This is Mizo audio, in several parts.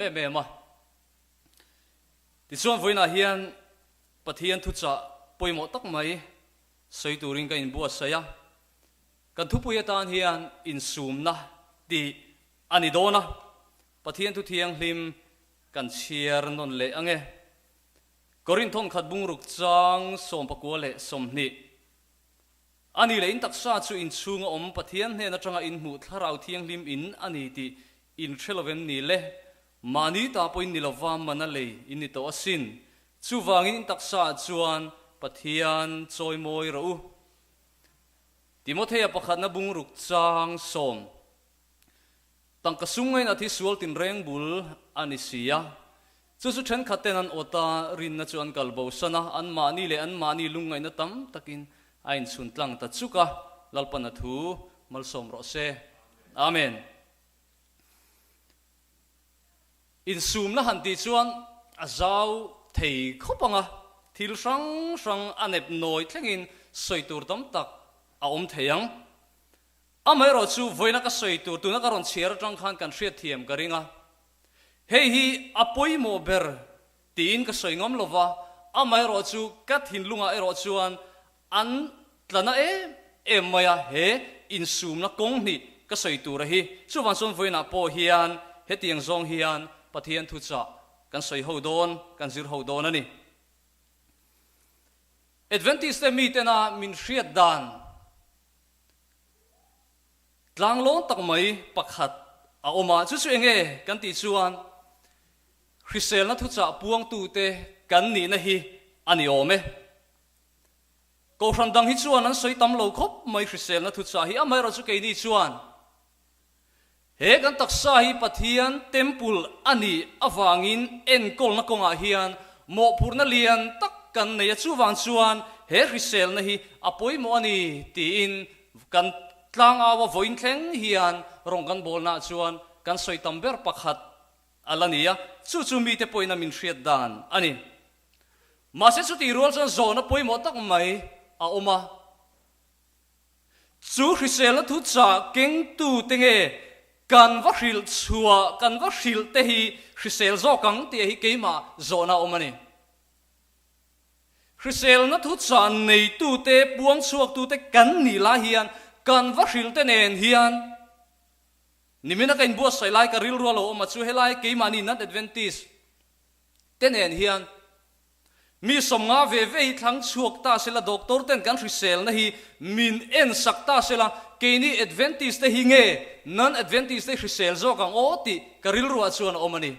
Em em a. Tichuan vawiinah hian Pathian thuchah pawimawh tak mai sawi turin ka inbuatsaih a. Kan thupui atan hian insumna tih a ni dawn a, Pathian thu thianghlim kan chhiar nawn leh ang e. Korinth khat bungruk chang 19 leh 20. A ni leh in taksa chu inchhunga awm Pathian hnen atanga inhmuh thlarau thianghlim in a ni tih in hre lo em ni le? Mahni ta pawhin ni lova man a lei in ni tawh asin. Chuvangin in taksaah chuan Pathian chawimawi rawh u. Timothea pakhatna bungruk chang sawm. Tangka sum ngainat hi sual tinreng bul a ni si a. Chu chu thenkhat ten an awt a, rinna chu an kal bosan a, anmahni leh anmahni lungngaihna tam takin a inchhun tlang ta chuk a, Lalpan a thu malsawm rawh se. Amen. Insumna han tih chuan a zau thei khawp ang a, thil hrang hrang a nep nawi thlengin sawi tur tam tak a awm thei ang. Amaherawhchu vawiina ka sawi tur tuna ka rawn chhiar atang khan kan hriatthiam ka ring a, hei hi a pawimawh ber tiin ka sawi ngam lova, amaherawhchu ka thinlungah erawh chuan an tla na em em mai a, he insumna kawng hnih ka sawi tura hi chuvang chuan vawiinah pawh hian hetiang zawng hian Pathian thuchah kan sawi ho dawn, kan zir ho dawn a ni. Adventist te mitena min hriat dan. Tlanglawng tak mai pakhat a awm a, chu chu eng nge kan tih chuan hriselna thuchah puangtute kan nihna hi a ni awm e. Kohhran dang hi chuan an sawi tam lo khawp mai hriselna thuchah hi, amaherawhchu keini chuan he kan taksa hi Pathian temple a nih avangin enkawlna kawngah hian mawhphurhna lian tak kan nei a, chuvang chuan he hriselna hi a pawimawh a ni tiin kan tlangau a vawiin thleng hian rawng kan bawlnaah chuan kan sawi tam ber pakhat a la ni a, chu chu mite pawhin a min hriat dan a ni. Mahse chutih rual chuan zawhna pawimawh tak mai a awm a. Chu hriselna thu chah kengtute nge kan va hrilh chhuah, kan va hrilh te hi hrisel zawk ang tih hi keimah zawhna a awm a ni. Hriselna thu chah neitute, puang chhuaktute kan nih lai hian kan va hrilh te nen hian nimina ka inbuatsaih lai ka rilru a lo awm a, chu helai keimahni Non-Adventist te nen hian Mi 50 ve ve hi thlang chhuak ta sela, doctor ten kan hriselna hi min en sak ta sela, keini Adventist te hi nge non-Adventist te hrisel zawk ang aw tih ka rilruah chuan a awm a ni.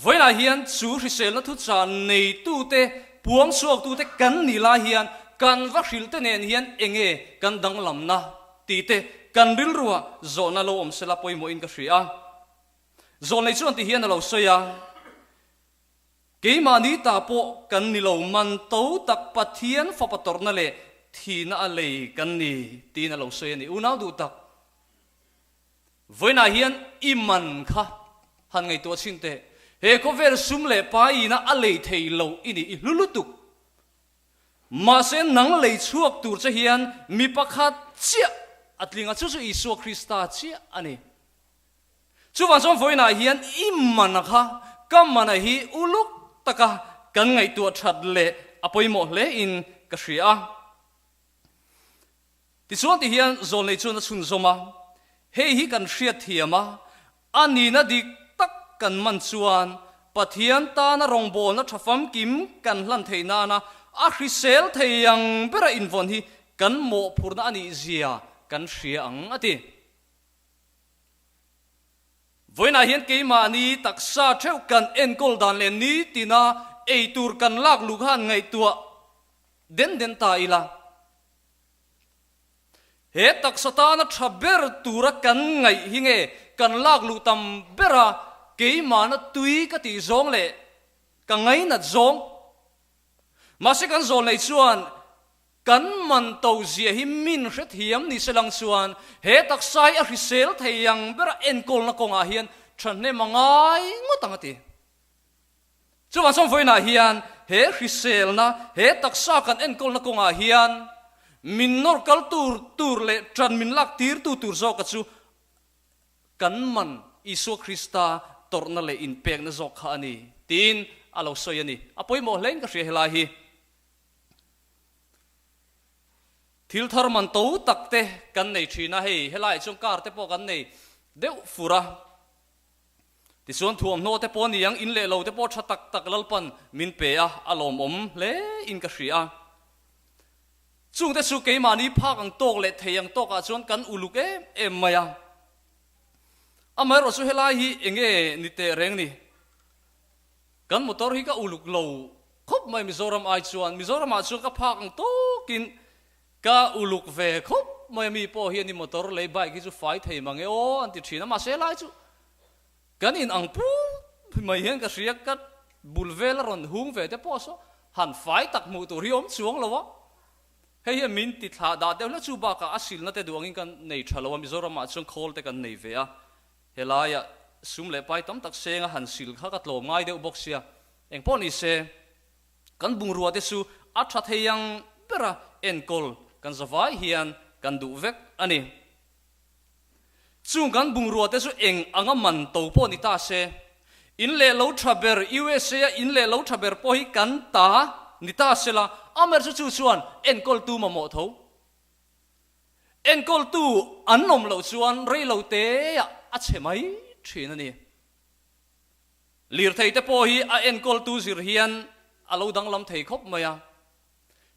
Vawiinah hian chu hriselna thuchah neitute, puang chhuaktute kan nih lai hian kan va hrilh te nen hian enge kan danglamna tih te kan rilruah zawhna lo awm sela pawimawhin ka hria a. Zawlnei chuan ti hian a lo sawi a, Keimahni ta pawh kan ni lo, man to tak Pathian fapa tawrhna leh thihna a lei kan ni, tiin a lo sawi a ni. Unau duh tak, vawiinah hian i man kha han ngaihtuah chhin teh. He khawvel sum leh paiina a lei thei lo i ni, i hlu lutuk. Mahse nang lei chhuak tur che hian mi pakhat chiah a tling a, chu chu Isua Krista chiah a ni. Chuvang chuan vawiinah hian i mana kha ka mana hi uluk taka kan ngaihtuah that leh a pawimawh hle in ka hria a. Tichuan ti hian zawlnei chuan a chhunzawm a, hei hi kan hriatthiam a, a nihna dik tak kan man chuan Pathian tana rawngbawlna tha famkim kan hlan theih nana a hrisel thei ang bera invawn hi kan mawhphurhna a nih zia kan hria ang a ti. Vawiinah hian keimahni taksa theuh kan enkawl dan leh nitina ei tur kan lak luh khan ngaihtuah den den ta ila. He taksa tana tha ber tura kan ngaih hi nge kan lak luh tam bera keimahna tui ka tih zawng leh ka ngainat zawng. Mahse kan zawl nei chuan Kan man to zia hi min hrethiam ni se lang chuan he taksa hi a hrisel thei ang bera enkawlna kawngah hian thahnem a ngai ngawt ang a ti. Chuvang chuan vawiinah hian he hriselna, he taksa kan enkawlna kawngah hian min nawr kal tur tur leh tan min lak tirtu tur zawka chu kan man Isua Krista tawrhna leh inpekna zawk kha a ni, tiin a lo sawi a ni. A pawimawh hlein ka hria helai hi. Thil thar man to tak te kan nei thin a, hei helaiah chuan car te pawh kan nei deuh fur a. Tichuan thuamhnaw te pawh a ni ang, in leh lo te pawh tha tak tak Lalpan min pe a, a lawmawm hle in ka hria a. Chungte chu keimahni phak ang tawk leh thei ang tawkah chuan kan uluk em em mai a. Amaherawh chu helai hi enge ni teh reng ni? Kan motor hi ka uluk lo khawp mai Mizoram ai chuan. Mizoramah chuan ka phak ang tawkin ka uluk ve khawp mai a, mi pawh hian i motor leh i bike hi chu fai thei mang e aw an ti thin a, mahse helai chu kan in ang put mai hian ka hria, ka bul vel a rawn hung ve te pawh saw han fai tak hmuh tur hi awm chuang lo a, hei hian min ti thlah dah deuh hle chu bakah a silna te duh angin kan nei tha lo a, Mizoramah chuan khawl te kan nei ve a, Helaia sum leh pai tam tak senga han sil kha ka tlawm ngai deuh bawk sia. Engpawh ni se, kan bungrua te chu a tha thei ang bera enkawl kan zavai hian kan duh vek a ni. Chung kan bungrua te chu eng anga man to pawh ni ta se, in leh lo tha ber USA a in leh lo tha ber pawh hi kan ta ni ta sela, amer chu chu chuan enkawltu mamawh tho. Enkawltu an awm loh chuan rei lo teah a chhe mai thin a ni. Lirthei te pawh hi a enkawltu zir hian a lo danglam thei khawp mai a.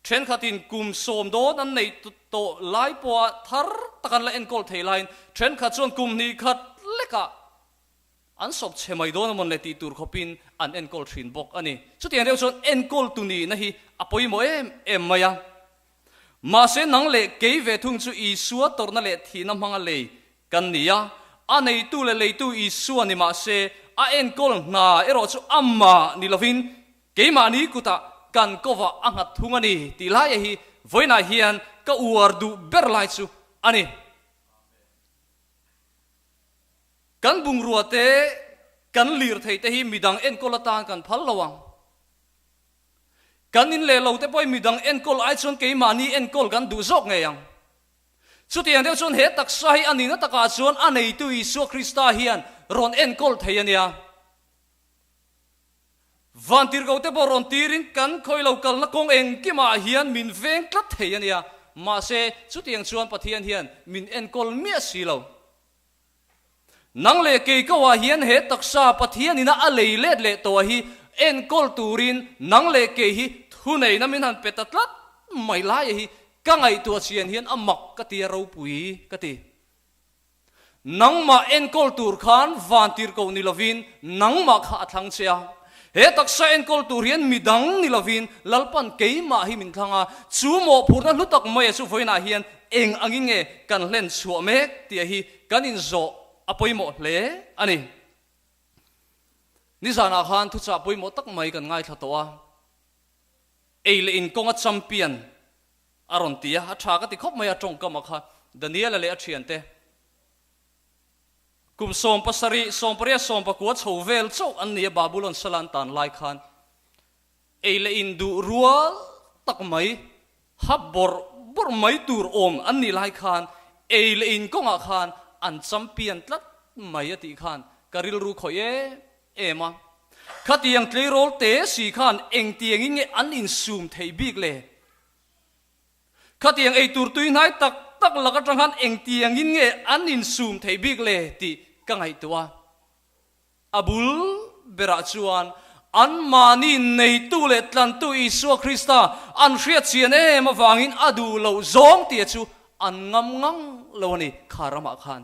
Thenkhatin kum sawm dawn an neih tawh lai pawha thar tak an la enkawl thei laiin thenkhat chuan kum hnih khat lekah an sawp chhe mai dawn amawn le tih tur khawpin an enkawl thin bawk a ni. Chutiang deuh chuan enkawltu nihna hi a pawimawh em em mai a. Mahse nang leh kei ve thung chu Isua tawrhna leh thihna hmanga lei kan ni a, a neitu leh leitu Isua ni mahse a enkawl hna erawh chu amah ni lovin keimahni kutah kan kovah a nghat thung a ni tih laia hi vawiinah hian ka uar duh ber lai chu a ni. Kan bungrua te, kan lirthei te hi midang enkawl atan kan phal lo ang. Kan in leh lo te pawhin midang enkawl ai chuan keimahni enkawl kan duh zawk ngei ang. Chutiang deuh chuan he taksa hi a nihna takah chuan a neitu Isua Krista hian rawn enkawl thei a nia. Vantirhkoh te pawh rawn tirin kan khawi lo kalna kawng engkimah hian min veng tlat thei a nia. Mahse, chutiang chuan Pathian hian min enkawl miah si lo. Nang leh kei ko ah hian he taksa Pathian ina a lei let leh tawh hi enkawl turin nang leh kei hi thuneihna min han pe ta tlat mai laia hi ka ngaihtuah chian hian a mak ka ti a ropui ka ti. Nangmah enkawl tur khan vantirhkoh ni lovin nangmah kha a thlang che a. He taksa enkawl tur hian midang ni lovin Lalpan keimah hi min thlang a, chu mawhphurhna hlu tak maia chu vawiinah hian eng angin nge kan hlen chhuah mek tih hi kan inzawh a pawimawh hle a ni. Nizanah khan thuchah pawimawh tak mai kan ngaithla tawh a, ei leh in kawnga champion a rawn ti a, a tha ka ti khawp mai a tawngkam a kha Daniela leh a thiante. Kum 70, 18, 19 chho vel chauh an ni a Babulon sala an tan lai khan ei leh in duh rual tak mai, hap bawrh bawrh mai tur awm an nih lai khan ei leh in kawngah khan an champion tlat mai a tih khan ka rilru khawih em em a. Khatiang tleirawl te si khan engtiangin nge an insum theih bik le? Khatiang eitur tui hnai tak tak lak atang khan engtiangin nge an insum theih bik le tih ka ngaihtuah a. A bul berah chuan anmahni neitu leh tlantu Isua Krista an hriat chian em avangin a duh loh zawng tia chu an ngam ngang lo a ni kha ramah khan.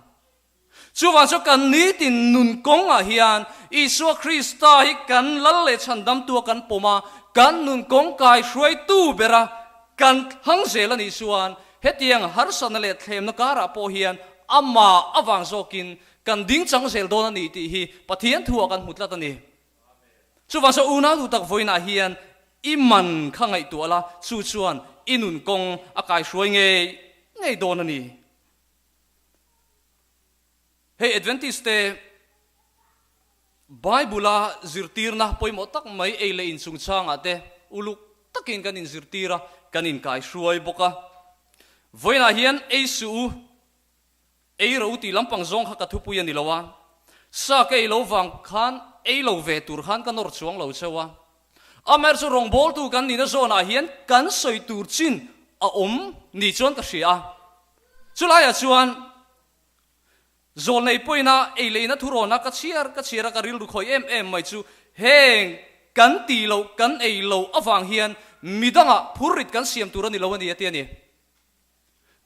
Chuvang chu kan nitin nun kawngah hian Isua Krista hi kan lal leh chhandamtua kan pawm a, kan nun kawng kai hruaitu bera kan thlang zel a nih chuan hetiang harsatna leh thlemna karah pawh hian amah avang zawkin kan ding chang zel dawn a ni tih hi Pathian thuah kan hmu tlat a ni. Chuvang chu unau duh tak vawiinah hian i man kha ngaihtuah la, chu chuan i nun kawng a kaihruai ngei ngei dawn a ni. Hei Adventist te Bible a zirtirna pawimawh tak mai ei leh in chungchangah te uluk takin kan inzirtir a, kan inkaihruai bawk a. Vawiinah hian ei suh u, ei ro tih lampang zawng kha ka thupui a ni lo a. Sa ka ei lo vang khan ei lo ve tur khan ka nawr chuang lo cheu a. Amaherawhchu rawngbawltu kan nihna zawnah hian kan sawi tur chin a awm ni chuan ka hria a. Chulaiah chuan Zawlnei pawina ei leina thurawna ka chhiar ka chhiar a ka rilru khawi em em mai chu heng kan ti loh kan ei loh avang hian midangah phurrit kan siam tur a ni lo a ni a ti a ni.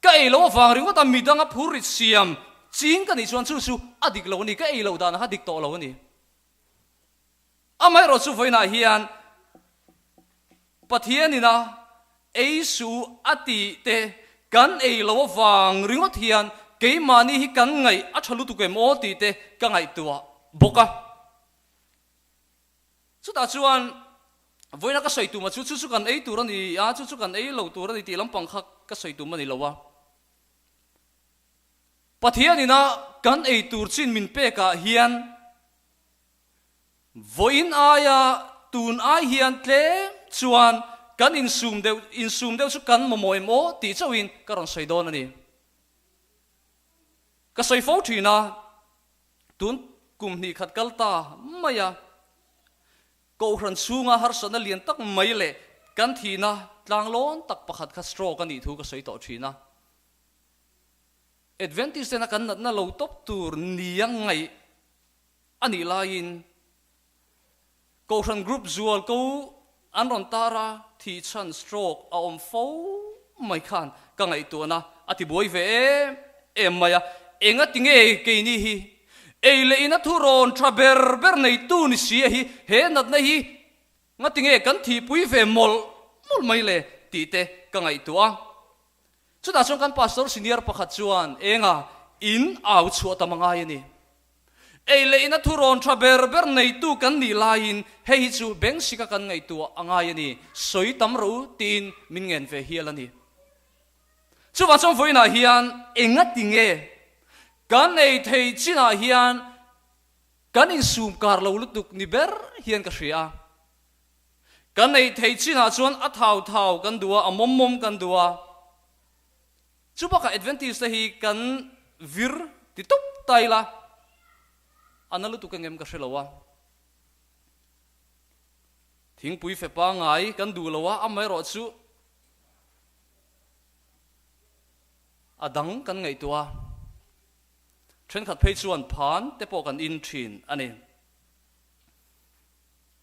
Ka ei loh avang ringawt a midanga phurrit siam ching ka nih chuan chu chu a dik lo a ni, ka ei loh dan kha dik tawh lo a ni. Amaherawhchu vawiinah hian Pathianina ei suh a tih te kan ei loh avang ringawt hian keimahni hi kan ngaih a tha lutuk em aw tih te ka ngaihtuah bawk a. Chutah chuan vawiina ka sawi tum a chu chu chu kan ei tur a ni a, chu chu kan ei lo tur a ni tih lampang kha ka sawi tum a ni lo a. Pathianina kan ei tur chin min pekah hian Vawiin aia tun ai hian tlem chuan kan insum deuh insum deuh chu kan mamawh em aw tih chauhin ka rawn sawi dawn a ni. Ka sawi fo thin a, tun kum hnih khat kal ta mai a, Kohhran chhunga harsatna lian tak mai leh kan thihna tlanglawn tak pakhat kha stroke a nih thu ka sawi tawh thin a. Adventist tena kan natna lo tawp tur nia ngaih A nih laiin Kohhran Group zual ko an rawn tar a, thih chhan stroke a awm fo mai khan ka ngaihtuahna a ti buai ve em em mai a, enga ti nge keini hi ei leh ina thu rawn tha ber ber neitu ni si a hi he natna hi nga ti nge kan thihpui ve mawlh mawlh mai le tih te ka ngaihtuah a. Chutah chuan kan pastor senior pakhat chuan enga in au chhuah tam a ngai a ni. Ei leh ina thurawn tha ber ber neitu kan nih laiin hei hi chu bengsika kan ngaihtuah a ngai a ni, sawi tam rawh u tiin min ngen ve hial a ni. Chuvang chuan vawiinah hian enga ti nge kan ei thei chinah hian kan insum kar lo lutuk ni ber hian ka hria a. Kan ei thei chinah chuan a thau thau kan duh a, a mawm mawm kan duh a. Chu bakah Adventist te hi kan vir ti tawp ta ila, a na lutuk engem ka hre lo a. Thingpui fe pangai kan duh lo a, amaherawh chu a dang kan ngaihtuah a. Thenkhat phei chuan phan te pawh kan in thin a ni.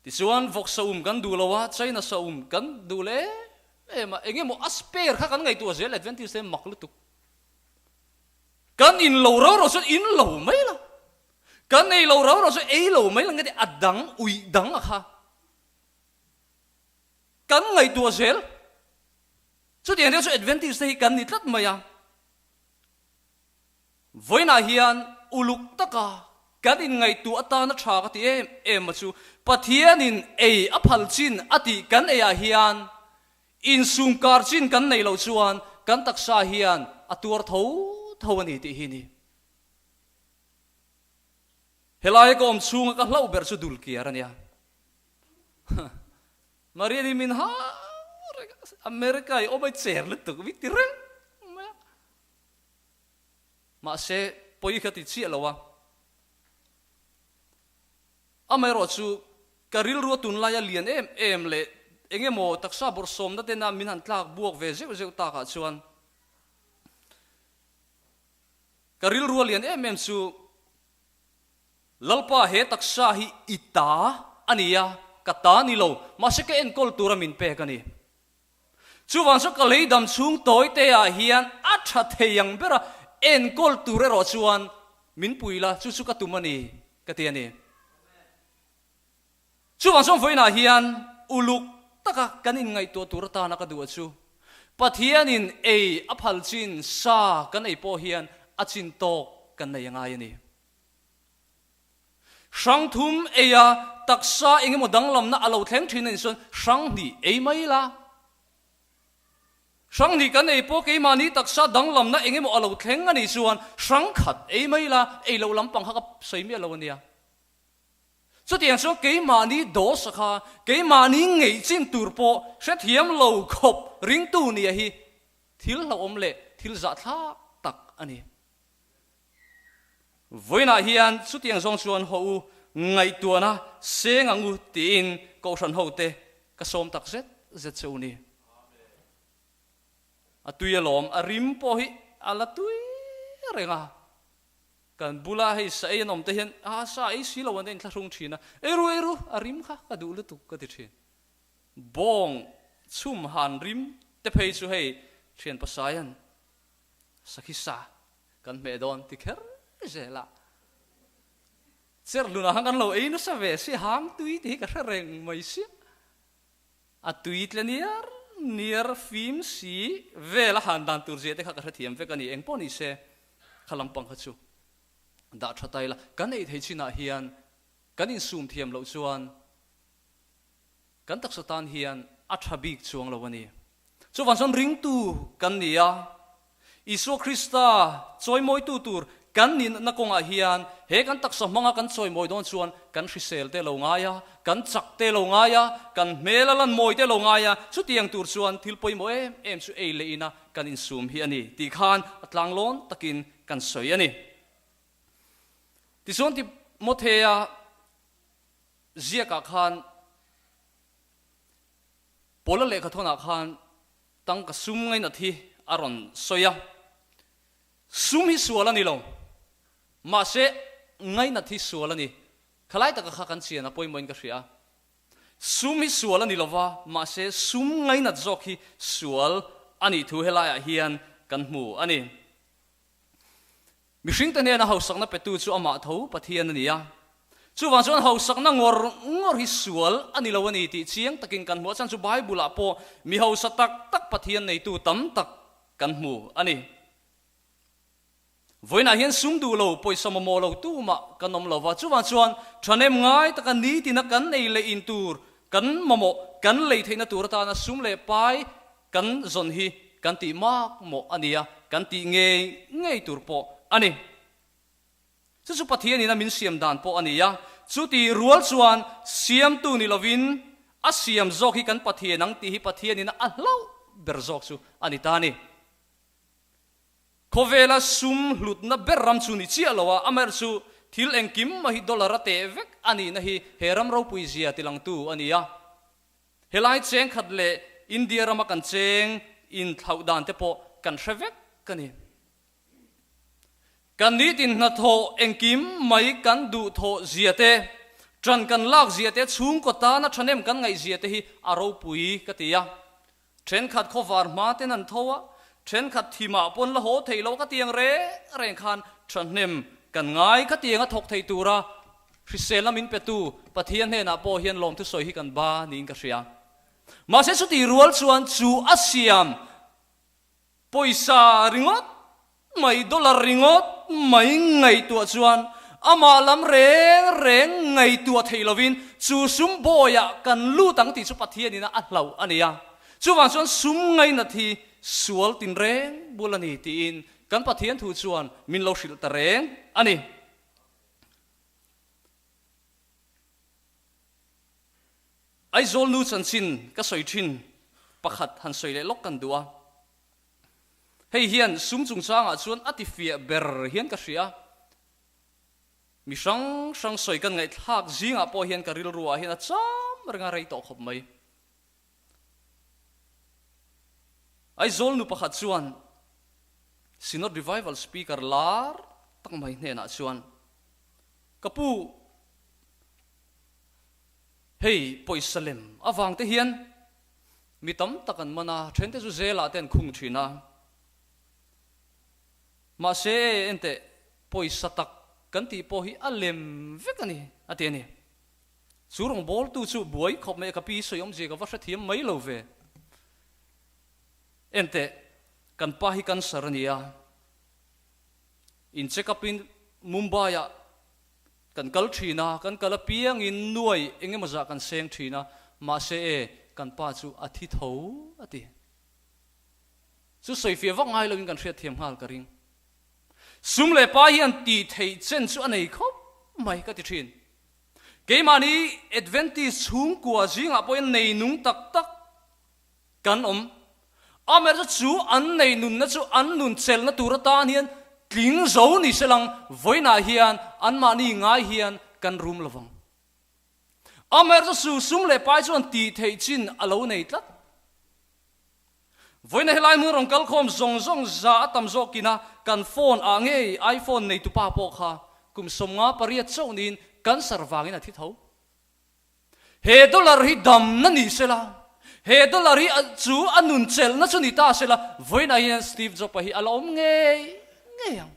Tichuan vawk saum kan duh lo a, China saum kan duh leh em em a, eng emaw a spare kha kan ngaihtuah zel Adventist te mak lutuk. Kan in lo rau rau chuan in lo mai la, kan ei lo rau rau chuan ei lo mai la nge a dang uih dang a kha kan ngaihtuah zel. Chutiang deuh chu Adventist te hi kan ni tlat mai a. Vawiinah hian uluk taka kan inngaihtuah atana tha ka ti em em a chu Pathianin ei a phal chin a tih kan eiah hian insumkar chin kan neih loh chuan kan taksa hian a tuar tho tho a ni tih hi ni. Helaia ka awm chhunga ka hlauh ber chu dulkiar a nia. Maria ni min hau reng a, America i awm a i cher lutuk mi ti reng mai a. Mahse, pawi kha ti chiah lo a. Amaherawh chu, ka rilru a tunlaia lian em em leh eng emaw taksa bawrhsawmna tena min han tlak buak ve zeuh zeuh takah chuan, ka rilru a lian em em chu, Lalpa he taksa hi i ta a ni a, ka ta ni lo, mahse ka enkawl tura min pek a ni. Chuvang chu ka lei dam chhung tawi te ah hian a tha thei ang ber a, enkawl tur erawh chuan min pui la, chu chu ka tum a ni, ka ti a ni. Chuvang chuan vawiinah hian uluk taka kan inngaihtuah tur atana ka duh a chu, Pathianin ei a phal chin sa kan ei pawh hian a chin tawk kan nei a ngai a ni. Hrang thum ei a, taksa eng emaw danglamna a lo thleng thin a nih chuan hrang hnih ei mai la. Hrang hnih kan ei pawh keimahni taksa danglamna eng emaw a lo thleng a nih chuan hrang khat ei mai la, ei loh lampang kha ka sawi miah lo a nia. Chutiang chuan keimahni dawsa kha keimahni ngeih chin tur pawh hrethiam lo khawp ringtu nia hi thil hlauhawm leh thil zahthlak tak a ni. Vawiinah hian chutiang zawng chuan haw u ngaihtuahna seng ang u tiin Kohhran hote ka sawm tak zet zet che u ni. A tui alawm, a rim pawh hi a la tui reng a. Kan bula hei sa ei an awm te hian a sa ei si lo an inthlahrung thin a, ei ru ei ru, a rim kha ka duh lutuk ka ti thin. Bawng chhum han rim te phei chu hei thian pasaian sakhi sa kan hmeh dawn ti kher zel a. Cherhlunah khan kan lo ei nasa ve si, hang tui tih hi ka hre reng mai sia. A tui tle niar niar fim si vel a han dan tur zia te kha ka hrethiam vek a ni. Engpawh ni se kha lampang kha chu dah tha ta ila. Kan ei thei chinah hian kan insum thiam loh chuan kan taksa tan hian a tha bik chuang lo a ni. Chuvang chuan ringtu kan ni a, Isua Krista chawimawitu tur kan nihna kawngah hian he kan taksa hmanga kan chawimawi dawn chuan kan hrisel te lo ngai a, kan chak te lo ngai a, kan hmel a lan mawi te lo ngai a, chutiang tur chuan thil pawimawh em em chu ei leh ina kan insum hi a ni tih khan a tlanglawn takin kan sawi a ni. Tichuan Timothea ziakah khan Paula lehkhathawnah khan tangka sum ngainat hi a rawn sawi a, sum hi sual a ni lo, mahse ngainat hi sual a ni. Khalai taka kha kan chian a pawimawhin ka hria. Sum hi sual a ni lova, mahse sum ngainat zawk hi sual a nih thu helaiah hian kan hmu a ni. Mihringte hnena hausakna petu chu amah tho Pathian a ni a. Chuvang chuan hausakna ngawr ngawr hi sual a ni lo a ni tih chiang takin kan hmu a, chhan chu Bible-ah pawh mi hausa tak tak Pathian neitu tam tak kan hmu a ni. Vawiinah hian sum duh lo, pawisa mamawh lo tumah kan awm lo va, chuvang chuan thahnem ngai taka nitina kan ei leh in tur kan mamawh kan lei theihna tur atana sum leh pai Kan zawn hi kan tih mak mawh a nia, kan tih ngei ngei tur pawh a ni. Chu chu Pathianin a min siam dan pawh a ni a, chu tih rual chuan siamtu ni lovin a siam zawk hi kan Pathian ang tih hi Pathianin a hlauh ber zawk chu a ni ta a ni. Khawvela sum hlutna ber ram chu ni chiah lo a, amaherawhchu chu thil engkim mah hi dollar a teh vek a nihna hi he ram ropui zia tilangtu a ni a. Helai cheng khat leh India rama kan cheng inthlauh dan te pawh kan hre vek a ni. Kan nitin hnathawh engkim mai kan duhthawh zia te, ṭan kan lak zia te, chhungkaw tana ṭhahnem kan ngaih zia te hi a ropui ka ti a. Ṭhenkhat khawvar hma ten an tho a, ṭhenkhat thimah pawn la haw thei lo ka ti ang reng reng khan ṭhahnem kan ngai ka ti ang a thawk thei tura Hriselna min petu Pathian hnenah pawh hian lawmthu sawi hi kan ba niin ka hria. Mahse chutih rual chuan chu a siam pawisa ringawt mai, dollar ringawt mai ngaihtuah chuan amah lam reng reng ngaihtuah theih lovin chu sum bawiah kan lut ang tih chu Pathianin a hlauh a ni a. Chuvang chuan sum ngainat hi sual tinreng bul a ni tiin kan Pathian thu chuan min lo hrilh ta reng a ni. Aizawl nu chanchin ka sawi thin pakhat han sawi leh lawk kan duh a. Hei hian sum chungchangah chuan a tifiah ber hian ka hria. Mi hrang hrang sawi kan ngaihthlak zingah pawh hian ka rilruah hian a cham reng a rei tawh khawp mai. Aizawl nu pakhat chuan Synod Revival Speaker lar tak mai hnenah chuan, Ka pu, hei pawisa lem avang te hian mi tam tak an man a, thente chu zelah te an khung thin a. Mahse, enteh, pawisa tak kan tih pawh hi a lem vek a ni, a ti a ni. Chu rawngbawltu chu buai khawp mai a, ka pi sawi awmzia ka va hrethiam mai lo ve. Enteh, kan pa hi cancer a ni a, in check up in Mumbai ah kan kal thin a, kan kal apiangin nuai eng emaw zah kan seng thin a, mahse e, kan pa chu a thi tho a ti. Chu sawifiah vak ngai loin kan hriatthiam nghal ka ring. Sum leh pa hian tih theih chen chu a nei khawp mai ka ti thin. Keimahni Adventist chhungkua zingah pawhin nei nung tak tak kan awm. Amaherawhchu chu an nei nunna chu an nun chelna tur atan hian tling zo ni selang vawiinah hian anmahni ngai hian kan rum lovang. Amaherawhchu chu sum leh pai chuan tih theih chin a lo nei tlat. Vawiina helai hmun rawn kal khawm zawng zawng za a tam zawkin a kan phone ah ngei iPhone neitupa pawh kha kum 58 chauh niin cancer vangin a thi tho. He dollar hi damna ni sela, he dollar hi chu a nun chelhna chu ni ta sela, vawiinah hian Steve Jobs-a hi a la awm ngei ngei ang.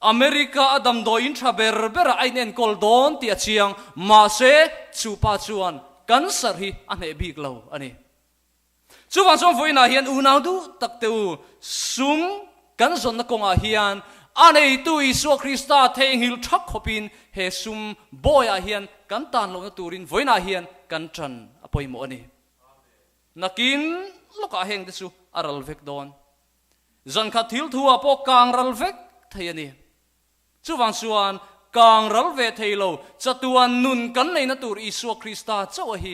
America a damdawiin tha ber berah a inenkawl dawn tih a chiang, mahse chu pa chuan cancer hi a hneh bik lo a ni. Chuvang chuan vawiinah hian unau duh tak te u, sum kan zawnna kawngah hian a neitu Isua Krista theihnghilh thak khawpin he sum bawiah hian kan tan lohna turin vawiinah hian kan tan a pawimawh a ni. Nakin lawkah heng te chu a ral vek dawn. Zankhat thil thu ah pawh kang ral vek thei a ni. Chuvang chuan kang ral ve thei lo chatuan nun kan neihna tur Isua Krista chauh a hi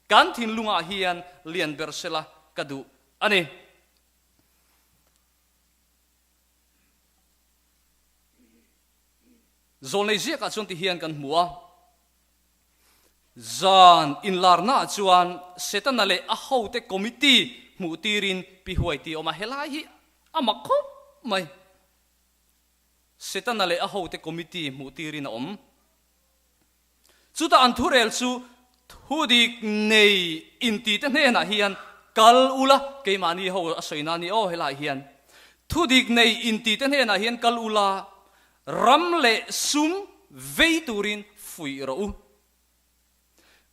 kan thinlungah hian lian ber sela ka duh a ni. Zawlnei ziakah chuan ti hian kan hmu a. Zan inlarnaah chuan Setana leh a hote committee hmuh tirin Pi Huai tih a awm a, helai hi a mak khawp mai. Setana leh a hote committee hmuh tirin a awm. Chutah an thurel chu thudik nei intite hnenah hian kal ula, keimahni ho a sawi na a ni aw helaiah hian. Thudik nei intite hnenah hian kal ula, Ram leh sum vei turin fuih rawh u.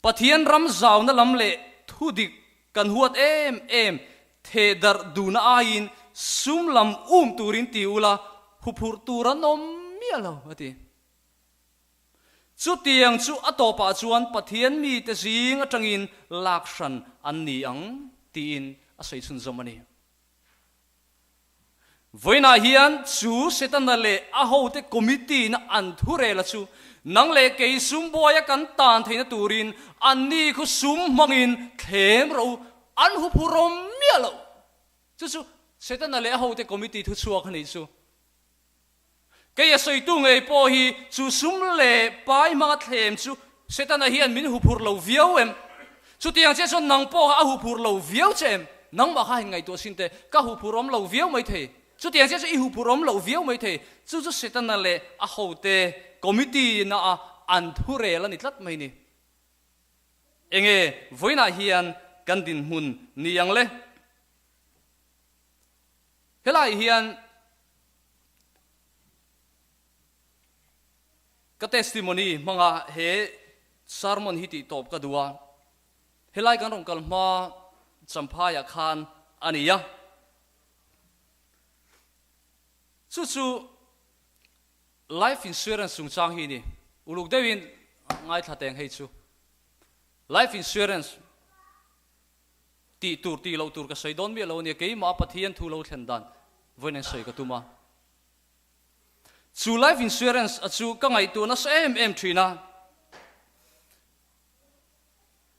Pathian ram zauna lam leh thudik kan huat em em theh darh duhna aiin sum lam um turin ti ula huphurh tur an awm miah lo, a ti. Chutiang chu a tawpah chuan Pathian mite zing atangin lak hran an ni ang tiin a sawi chhunzawm a ni. Vawiinah hian chu Setana leh a hote committee-na an thurel a chu nang leh kei sum buaia kan tan theihna turin anni khu sum hmangin thlem rawh u, an huphurhawm miah loh. Chu chu Setana leh a hote committee thuchhuak a nih chu. Kei a sawitu ngei pawh hi chu sum leh pai hmanga thlem chu Setana hian min huphurh lo viau em? Chutiang chiah chuan nang pawh kha a huphurh lo viau che em? Nangmah kha han ngaihtuah sin teh, ka huphurh awm lo viau mai thei. Chutiang chiah chu i huphurh awm loh viau mai thei. Chu chu Setana leh a hote committee na a an thurel a ni tlat mai ni. Enge vawiinah hian kan dinhmun ni ang le? Helaiah hian Ka testimony hmanga he sermon hi tih tawp ka duh a, helai kan rawn kal hma Champhaiah khan a ni a. Chu chu life insurance chungchang hi a ni. Uluk deuhin ngaithla teng hei chu. Life insurance tih tur tih loh tur ka sawi dawn miah lo a nia, keimah Pathian thu lo thlen dan vawiin an sawi ka tum a. Chu life insurance a chu ka ngaihtuah nasa em em thin a,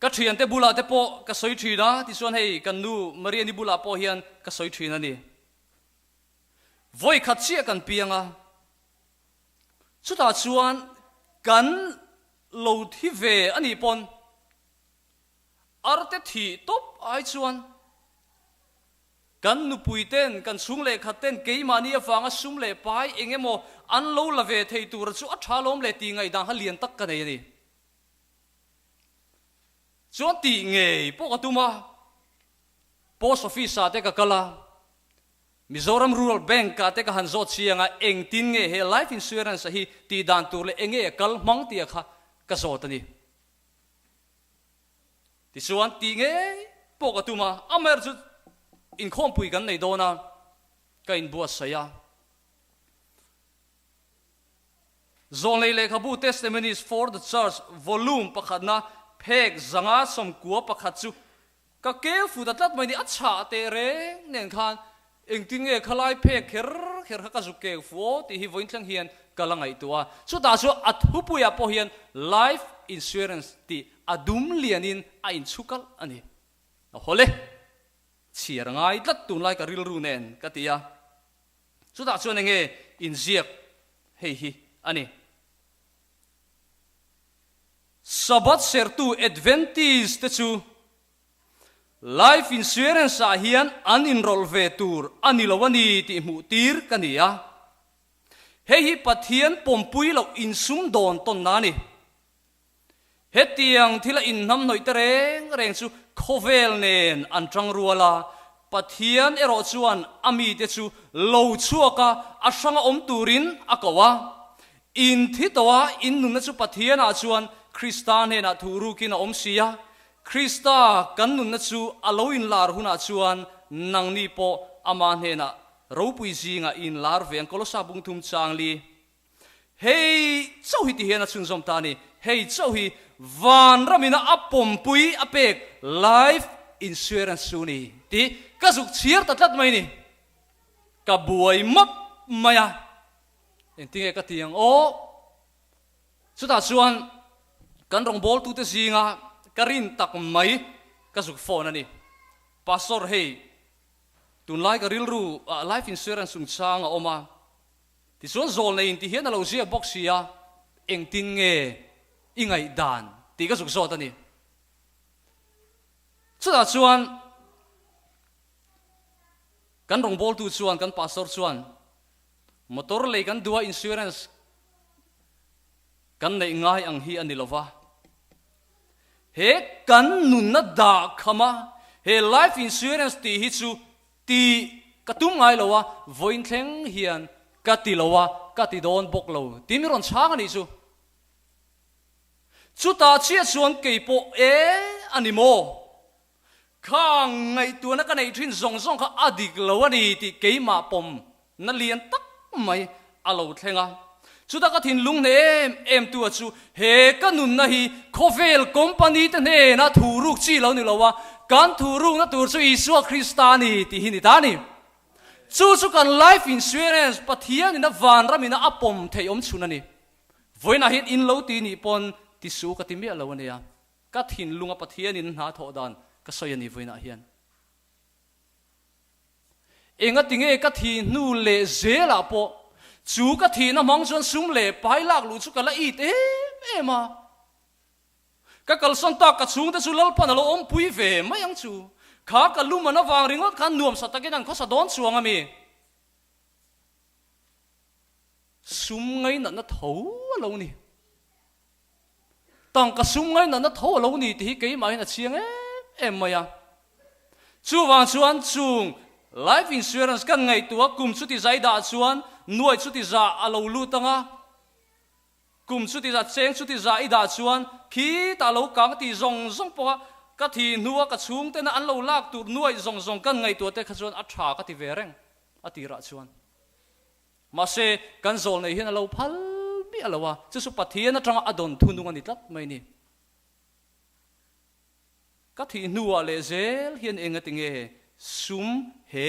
ka thiante bulah te pawh ka sawi thin a, tichuan hei kan nu Mariani bulah pawh hian ka sawi thin a ni. Vawi khat chiah kan piang a, chutah chuan kan lo thi ve a nih pawn arte thih tawp ai chuan Kan nupui ten, kan chhung leh khat ten keimahni avanga sum leh pai eng emaw an lo la ve thei tura chu a tha lawm le tih ngaihdan kha lian tak ka nei a ni. Chuan tih ngei pawh ka tum a, Post Office ah te ka kal a, Mizoram Rural Bank ah te ka han zawt chiang a, engtin nge he Life Insurance a hi tih dan tur leh enge a kal hmang tih a kha ka zawt a ni. Tichuan, tih ngei pawh ka tum a, amaherawh chu inkhawmpui kan nei dawn a, ka inbuatsaih a. Zawlnei lehkhabu Testimonies for the Church volume pakhatna phek 591 chu ka kel fut a tlat mai ni, a chhah teh reng nen khan Engtin nge khalai phek kher kher kha ka zuk keng fu aw tih hi vawiin thleng hian ka la ngaihtuah a. Chutah chuan a thupuiah pawh hian life insurance tih a dum lianin a inchhu kalh a ni. A haw le, chhiar a ngai tlat tunlai ka rilru nen ka ti a. Chutah chuan enge inziak hei hi a ni. Sabbath serhtu Adventist te chu Life Insurance ah hian an inrawlh ve tur a ni lo a ni tih hmuh tir ka ni a. Hei hi Pathian pawmpui loh insum dawn tawnna a ni. Hetiang thila inhnamhnawih te reng reng chu khawvel nen an tang rual a, Pathian erawh chuan a mite chu lo chhuak a, a hranga awm turin a ko a. In thi tawh a, in nunna chu Pathianah chuan Krista hnenah thu rukin a awm si a. Krista kan nunna chu a lo inlar hunah chuan nangni pawh ama hnenah ropui zingah i inlar ve ang Kolosa bungthum changli. Hei chauh hi ti hian a chhunzawm ta a ni. Hei chauh hi vanramina a pawmpui a pek life insurance chu ni tih ka zuk chhiar ta tlat mai ni. Ka buai map mai a, engtinge ka ti ang aw? Chutah chuan kan rawngbawltute zinga ka rin tak mai ka zuk phone a ni. Pastor hei tunlai ka rilru ah life insurance chungchang a awm a. Tichuan zawlnei in ti hian a lo ziak bawk si a, engtin nge i ngaihdan tih ka zuk zawt a ni. Chutah chuan kan rawngbawltu chuan, kan pastor chuan motor lei kan duh a, insurance kan neih ngai ang hi a ni lova, he kan nunna dah kham a, he life insurance tih hi chu Ti ka tum ngai lo a, vawiin thleng hian ka ti lo a, ka ti dawn bawk lo tih mi rawn chhang a nih chu. Chutah chiah chuan kei pawh e a ni maw? Kha ngaihtuahna ka neih thin zawng zawng kha a dik lo a ni tih keimah pawm na lian tak mai a lo thleng a. Chutah ka thinlung hne em em tu a chu he ka nunna hi khawvel company te hnena thu ruk chi lo ni lo a, kan thu rukna tur chu Isua Krista a ni tih hi ni ta a ni. Chu chu kan life insurance Pathian ina vanram ina a pawm theih awm chhun a ni. Vawiinah hian in lo ti nih pawn ti su ka ti miah lo a nia. Ka thinlunga Pathian in hna thawh dan ka sawi a ni vawiinah hian. Engati nge ka thih hnu leh zelah pawh chu ka thihna hmang chuan sum leh pai lak luh chu ka la it em em a. Ka kalsan tak ka chhungte chu Lalpan a lo awmpui ve mai ang chu. Kha ka lum an avang ringawt khan nuamsa takin an khawsa dawn chuang a mi. Sum ngainatna tho a lo ni. Tangka sum ngainatna tho a lo ni tih hi keimahin a chiang em em mai a. Chuvang chuan chung life insurance kan ngaihtuah kum chuti zai dah chuan nuai chuti za a lo lut ang a, kum chuti za cheng chuti za i dah chuan khitah lo kang tih zawng zawng pawha ka thih hnua ka chhungtena an lo lak tur nuai zawng zawng kan ngaihtuah te kha chuan a tha ka ti ve reng a tirah chuan. Mahse, kan zawlnei hian a lo phal miah lo a, chu chu Pathian atanga a dawn thunung a ni tlat mai ni. Ka thih hnuah leh zel hian eng ati nge sum he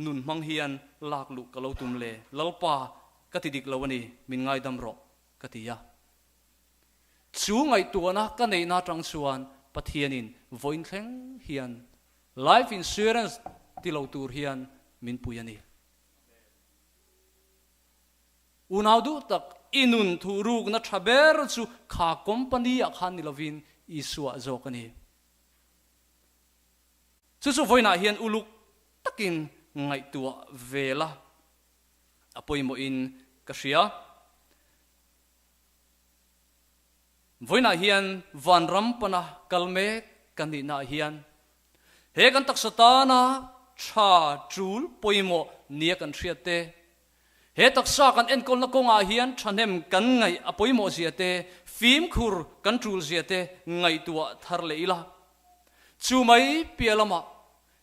nun hmang hian lak luh ka lo tum le, Lalpa ka ti dik lo a ni, min ngaidam rawh ka ti a. Chu ngaihtuahna ka neihna atang chuan Pathianin vawiin thleng hian Life insurance ti lo tur hian min pui a ni. Unau duh tak, i nun thuhrukna tha ber chu kha company ah khan ni lovin Isua zawk a ni. Chu chu vawiinah hian uluk takin ngaihtuah ve la a pawimawhin ka hria. Vawiinah hian vanram pana kal mek kan nihnaah hian he kan taksa tana tha tul pawimawh nia kan hriat te, he taksa kan enkawlna kawngah hian thahnem kan ngaih a pawimawh zia te, fimkhur kan tul zia te ngaihtuah thar leh ila. Chu mai piah lamah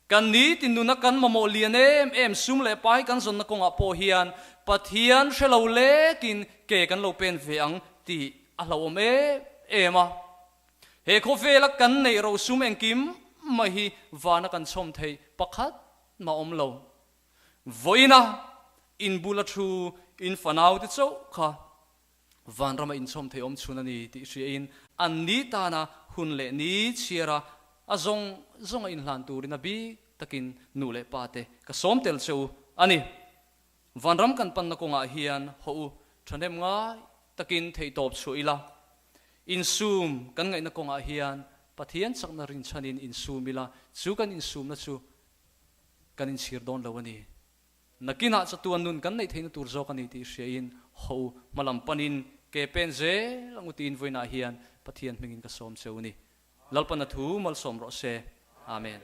Kan nitin nuna kan mamawh lian em em sum leh pai kan zawnna kawngah pawh hian Pathian hre lo lekin ke kan lo pen ve ang tih a hlauhawm em em a. He khawvela kan neih ro sum engkim mai hi vana kan chhawm theih pakhat mah awm lo. Vawiina inbula thu in fanaute chauh kha Vanrama inchhawm thei awm chhun a ni tih hriain an ni tana hun leh ni chhiara a zawng zawnga inhlan turin a bik. takin nu leh pa te ka sawm tel che u a ni. Vanram kan panna kawngah hian haw u thahnem ngai takin theihtawp chhuah ila, insum kan ngaihna kawngah hian Pathian chakna rinchhanin insum ila, chu kan insumna chu kan inchhir dawn lo a ni. Nakinah chatuan nun kan neih theihna tur zawk a ni tih hriain haw u hmalam panin ke pen zel ang u tiin vawiinah hian Pathian hmingin ka sawm che u ni. Lalpana thu malsawm rawh se. Amen.